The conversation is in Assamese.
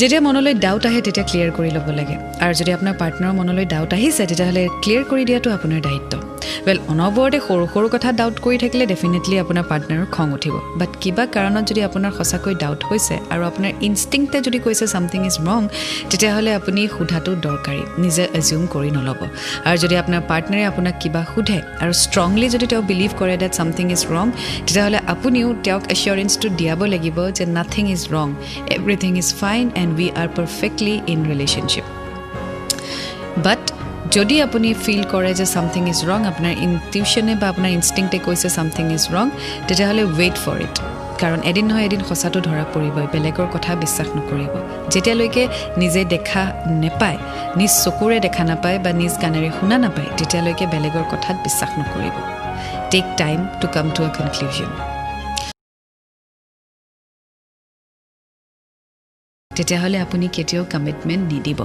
যেতিয়া মনলৈ ডাউট আহে তেতিয়া ক্লিয়াৰ কৰি ল'ব লাগে, আৰু যদি আপোনাৰ পাৰ্টনাৰৰ মনলৈ ডাউট আহিছে তেতিয়াহ'লে ক্লিয়াৰ কৰি দিয়াটো আপোনাৰ দায়িত্ব। ৱেল, অনবৰতে সৰু সৰু কথা ডাউট কৰি থাকিলে ডেফিনেটলি আপোনাৰ পাৰ্টনাৰৰ খং উঠিব। বাট কিবা কাৰণত যদি আপোনাৰ সঁচাকৈ ডাউট হৈছে আৰু আপোনাৰ ইনষ্টিংক্টে যদি কৈছে ছামথিং is ৰং, তেতিয়াহ'লে আপুনি সোধাটো দৰকাৰী, নিজে এজিউম কৰি নল'ব। আৰু যদি আপোনাৰ পাৰ্টনাৰে আপোনাক কিবা সোধে আৰু ষ্ট্ৰংলি যদি তেওঁ বিলিভ কৰে ডেট ছামথিং is ৰং, তেতিয়াহ'লে আপুনিও তেওঁক এচিয়ৰেঞ্চটো দিয়াব লাগিব যে nothing is wrong, everything is fine and we are perfectly in relationship. But যদি আপুনি ফিল কৰে যে ছামথিং is ৰং, আপোনাৰ ইনটিউশ্যনে বা আপোনাৰ ইনষ্টিংক্টে কৈছে ছামথিং is ৰং, তেতিয়াহ'লে ৱেইট ফৰ it, কাৰণ এদিন নহয় এদিন সঁচাটো ধৰা পৰিবই। বেলেগৰ কথা বিশ্বাস নকৰিব যেতিয়ালৈকে নিজে দেখা নাপায়, নিজ চকুৰে দেখা নাপায় বা নিজ কাণেৰে শুনা নাপায়, তেতিয়ালৈকে বেলেগৰ কথাত বিশ্বাস নকৰিব। Take time to come to a conclusion. তেতিয়াহ'লে আপুনি কেতিয়াও কমিটমেণ্ট নিদিব।